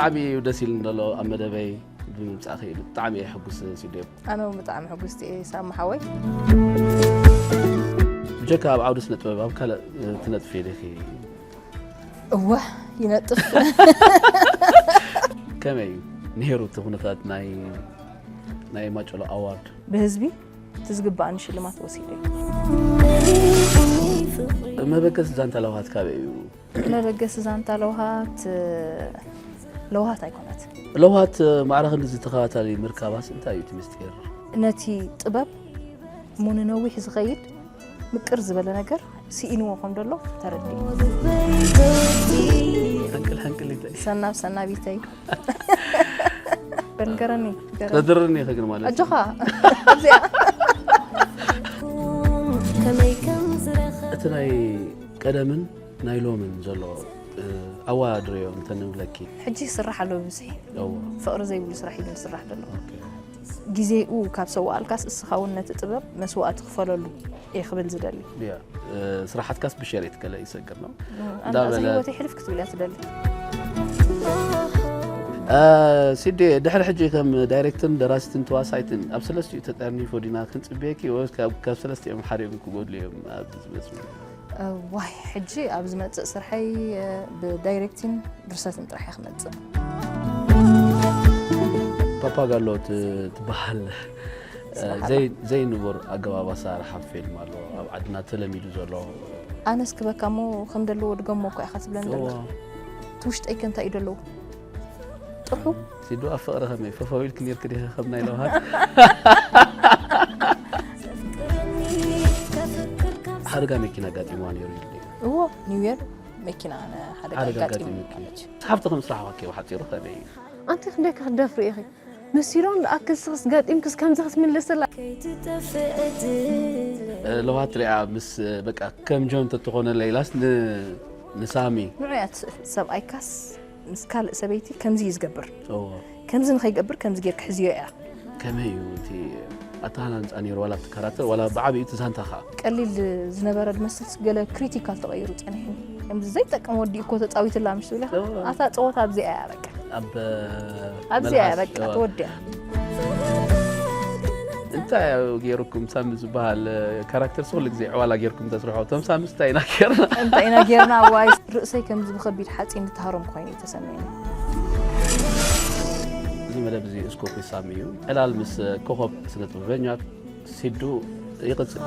ብጣዕሚ እዩ ደስ ኢሉኒ ዘሎ ኣብ መደበይ ብምምጻእኺ ብጣዕሚ እየ ሕጉስ ሲዴ። ኣነ እውን ብጣዕሚ ሕጉስቲ እየ ሳሚ ሓወይ። ብጀካ ኣብ ዓውዲ ስነ ጥበብ ኣብ ካልእ ትነጥፊ ዲኺ? እወ ይነጥፍ። ከመይ እዩ ነይሩ እቲ ኩነታት ናይ ናይ ማጨሎ ኣዋርድ? ብህዝቢ እቲ ዝግባኣኒ ሽልማት ወሲደ። መበገሲ ዛንታ ለውሃት ካበይ እዩ? መበገሲ ዛንታ ለውሃት ለውሃት ኣይኮነት። ለውሃት ማዕረ ክንድዚ ተኸታታሊ ምርካባስ እንታይ እዩ እቲ ምስጢር? ነቲ ጥበብ እሞ ንነዊሕ ዝኸይድ ምቅር ዝበለ ነገር ስኢንዎ ከም ዘሎ ተረዲ። ሕንቅል ሕንቅል ይታይ ሰናብ ሰናቢተይ በንገረኒ ተድርኒ ይኸግን ማለት እዩ። ኣጆኻ እዚኣ እቲ ናይ ቀደምን ናይ ሎምን ዘሎ ኣዋድርዮ እንተንብለኪ ሕጂ ይስራሕ ኣሎ ብብዝሒ እዎ ፍቕሪ ዘይብሉ ስራሕ እዩ ዝስራሕ ዘሎ። ግዜኡ ካብ ሰዋኣልካስ እስኻ እውን ነቲ ጥበብ መስዋእቲ ክፈለሉ እየ ክብል ዝደሊ። ያ ስራሓትካስ ብሸር እየ ትከለ ይሰግር ነው ኣንታ እዚ ህይወተይ ሕልፍ ክትብል እያ ትደሊ። ሲዲ ድሕሪ ሕጂ ከም ዳይሬክትን ደራሲትን ተዋሳይትን ኣብ ሰለስቲኡ ተጠርኒፎ ዲና ክንፅበየኪ ወይስ ካብ ሰለስቲኦም ሓዲኦም ክጎድሉ እዮም ኣብዚ ዝመፅኡ? ዋይ ሕጂ ኣብ ዝመፅእ ስርሐይ ብዳይሬክቲን ድርሰትን ጥራሕ እየ ክመፅእ። ፓፓጋሎ ትበሃል ዘይንቡር ኣገባብ ኣሰራርሓ ፊልም ኣሎ ኣብ ዓድና ተለሚዱ ዘሎ። ኣነስ ክበካ እሞ ከም ደለዎ ድገሞ እኮ ኢኻ ትብለኒ ዘለኻ። ትውሽጠይ ከ እንታይ እዩ ደለዎ? ጥርሑ ሲዱ ኣብ ፍቕሪ ከመይ ፈፈው ኢልክ ኔርክ ዲኸ ከም ናይ ለውሃት? ሓደጋ መኪና ኣጋጢምዋ ነይሩ ኢሉ። እዎ ኒው የር መኪና ሓደጋ ሓደጋ ኣጋጢሙ ኣጋጢሙኪ። ሰሓብቲ ከም ስራሕ ዋኪ ብሓፂሩ ከመይ እዩ? ኣንቲ ክንደይ ክትደፍሪ ኢኺ? መሲሎን ኣክል ስኽስ ገጢምክስ ከምዚ ክትምልስላ ለውሃት ሪኣ ምስ በቃ ከም ጆን ተትኾነለይ ኢላስ ን- ንሳሚ ንዑ እያ ትስእል። ሰብኣይካስ ምስ ካልእ ሰበይቲ ከምዚ እዩ ዝገብር። እዎ። ከምዚ ንኸይገብር ከምዚ ጌር ክሕዝዮ እያ። ከመይ እዩ እቲ ኣተሃናንፃ ነይሩ ዋላ ኣብቲ ካራክተር ዋላ ብዓብዩ እቲ ዛንታ ከዓ ቀሊል ዝነበረ ድመስል ገለ ክሪቲካል ተቐይሩ ጸኒሕኒ። ከምዚ ዘይጠቅም ወዲ እኮ ተጻዊትላ ምሽ ትብለካ እዎ። ኣታ ጸወታ ኣብዚኣ እያ በቃ ኣብ ኣብዚኣ እያ መልሓስ- በቃ እዎ። ተወዲያ። እንታይ እዩ ገይሩኩም ሳሚ ዝበሃል ካራክተር ኩሉ ግዜ ዕዋላ ገይርኩም ተስርሖ እቶም ሳምስ እንታይ ኢና ገይርና? እንታይ ኢና ጌርና ዋይ ርእሰይ ከምዚ ብኸቢድ ሓፂን ዝተሃሮም ኮይኑ እዩ ተሰሚዑኒ። እዚ መደብ እዚ እስኮፕ ሳሚ እዩ ዕላል ምስ ኮኸብ ስነ ጥበበኛ ሲዱ ይቕፅል።